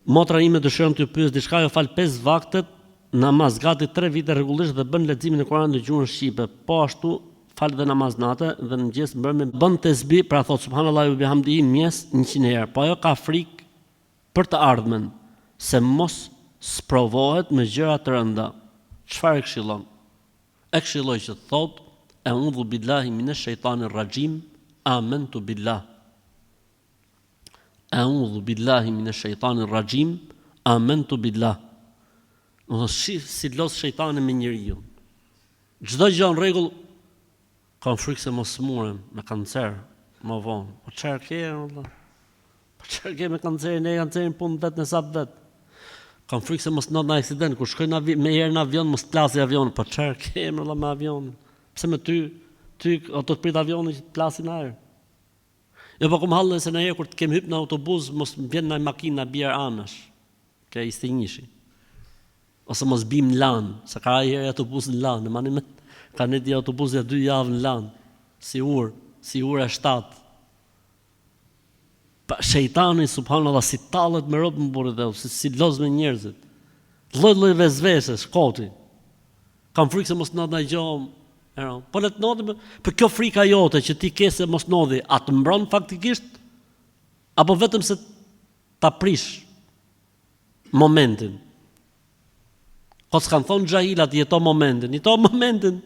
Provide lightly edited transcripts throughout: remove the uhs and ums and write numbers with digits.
Motra ime dëshiron t'ju pyes diçka, ajo fal 5 vaktet namaz gati 3 vite rregullisht dhe bën leximin e Kuranit në gjuhën shqipe. Po ashtu fal dhe namaz nate dhe në mëngjes mbrëmje bën tesbih, pra thotë subhanallahi wa bihamdihi mëngjes 100 herë. Po ajo ka frikë për të ardhmen, se mos sprovohet me gjëra të rënda. Çfarë e këshillon? E këshilloj që të thotë Eudhu billahi minesh shejtanir raxhim, amentu billah. Eudhu billahi minesh shejtanir raxhim, amentu billah. Do të shih si loz shejtani me njeriun. Çdo gjë në rregull, kam frikë se mos smurem me kancer më vonë. Po çfarë ke valla? Po çfarë ke me kancerin, e kancerin punë vet në sap vet. Kam frikë se mos ndodh në aksident, kur shkoj në me herë në avion, mos plasi avion, po çfarë ke më valla me avion? Pse me ty, ty o të të prit avioni që të plasi në ajër? Jo po kom hallin se ndonjëherë kur të kem hyp në autobus mos më vjen ndonjë makinë na bjer anash. Ke istinjëshi. Ose mos bim në Lanë, se ka ra një herë autobus në Lanë, e mani mend. Ka nejt një autobus ja dy javë në Lanë, si urë, si ura e shtatë. Pa, shejtani subhanallah si tallet me robt burrë dhe si, si loz me njerëzit. Lloj lloj vesvesesh koti. Kam frikë se mos ndodh ndonjë gjë. Era, po le të ndodhi, po kjo frika jote që ti ke se mos ndodhi, a të mbron faktikisht apo vetëm se ta prish momentin? Po s'kan thonë xhahilat jeto momentin, jeto momentin.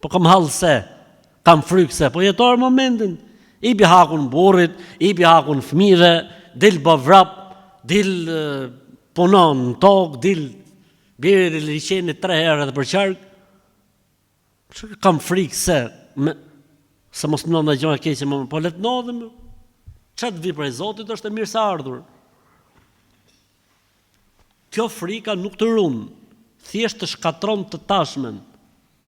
Po kam hall se, kam frikë se, po jeto momentin. Ipi hakun burrit, ipi hakun fëmijëve, dil bë vrap, dil punon në tokë, dil bjeri liqenit tre herë edhe përqark. Kam frikë se me, se mos ndodh ndonjë gjë e keqe, më, po le të ndodhi më. Ça të vi prej Zotit është e mirëseardhur. Kjo frika nuk të run, thjesht të shkatërron të tashmen.